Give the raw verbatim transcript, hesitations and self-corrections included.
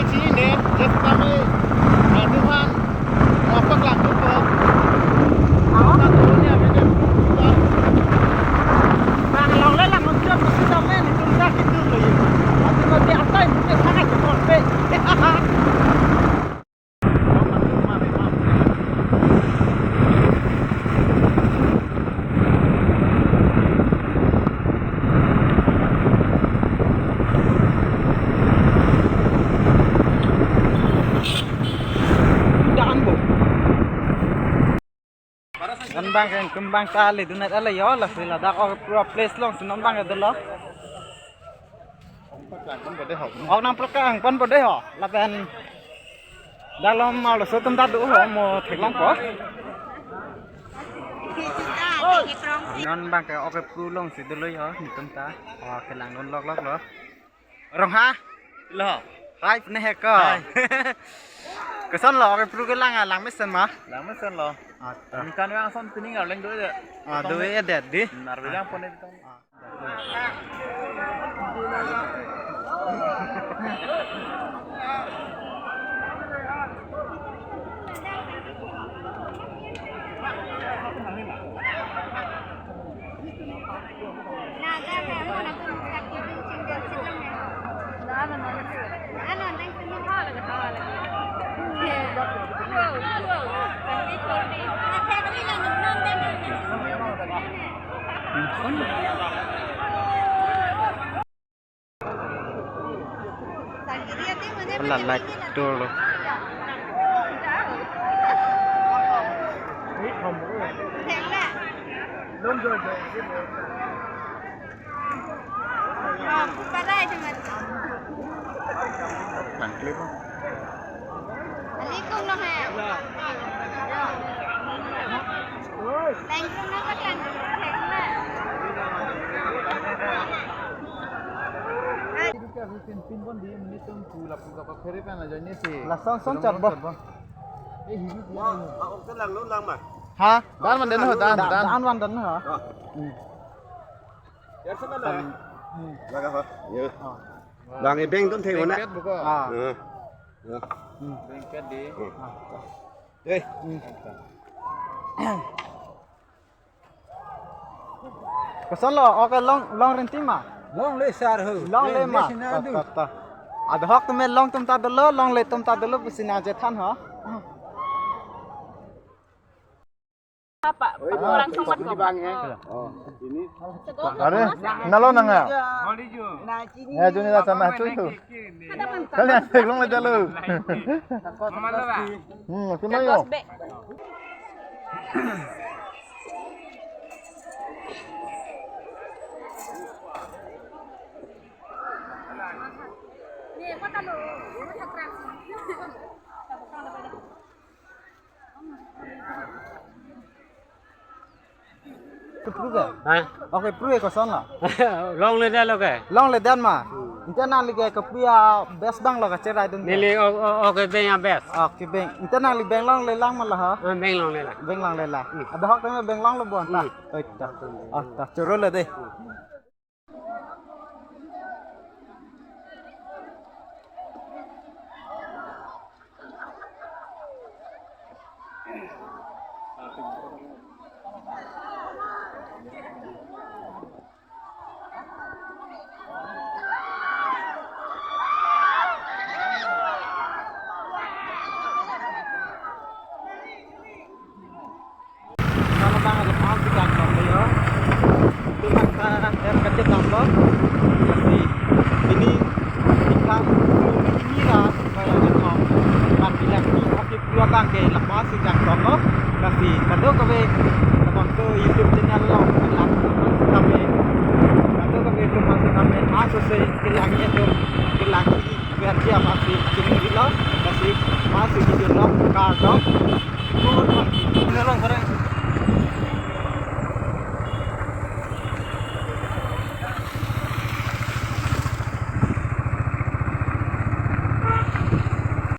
Sini, just kami, eh, Tuhan, apa kelang tuh, kok? Apa? Satu dunia beda. Bang, long le lang, untuk kita main, itu udah gitu loh, ya. Tapi nanti apa itu, dia sangat cepat, deh. Dan bang ke kembang kali dunat ala yo, lasi ladak ok pura place long si non bang ke dolo. Ok nangpaklang pon po dei ho. Lapen dalam mau lo so tum ta do ho, mo theklong po. Non bang ke ok pru long si dolo yo, netum ta. Oh, kelang dun lok lok lo. Rong ha? Lo. Hai, pine he ko. Hai. Koson lo, ok pru kelang, ah, lang mesen ma? Lang mesen lo. Acha. Kan yang son pining arleng do ya. Ah, do ya det dei. Nar bilang pon itu. Ah. Ala light tour lo. Thang klip. Ali kung no hai. Thank you na ka kan. Lason son chat bo. Eh, hihi. Wah, ah, ok, lang lo lang ma. Ha? Dan man den ho, dan, dan. Dan man den ho. Ah. Hmm. Ya, sana lang. Hmm. Laga ho. Ya. Ah. Lang ibeng tun thei ho na. Bengket buko. Ah. Ya. Ya. Hmm. Bengket dei. Hmm. Ah. Eh. Hmm. Koson lo, ok long, long rinti ma? Longle sar ho. Longle ma? Longle sina ta, du. Ta, ta. Adahok tumi long tum ta dolo, longle tum ta dolo, pusi nangchethan ho. Apa? Oi, orang bang, sempat ini kok. Bang, ya. Oh. Oh, ini. Are, nalo nang ya? Ya, juni rasa na tu. Kalian long le dalo. Mama lo ba? Hmm, aku na yo. Bagus, Be. Kepru ke? Ha? Ok, pru ke koson lo? Longle det lo ke? Longle det ma? Inte nangli ke kopi a best bang lo kacherai dun ke? Neli o, o, ok beng a best. Ok beng. Inte nangli beng longle lang ma lo ha? Ah, beng longle lang. Beng longle lang. Hmm. Adahok tumi beng longlo bon ta. Hmm. Oi ta. Ah, ta choro le dei. Kalau bang ada paham kita kalau yo. Itu bang ta er kecil tambah. Lasi pini kita ini lah supaya ada paham. Kan bilang ni, tapi pura bang ke lepas si jang tong lo. Lasi kado kave, kado ke YouTube channel lo, kelang kave. Kado kave itu masuk kave, aso se kelang ya tu, kelang ini, biar dia masih kini lo, lasi masih video lo, kado.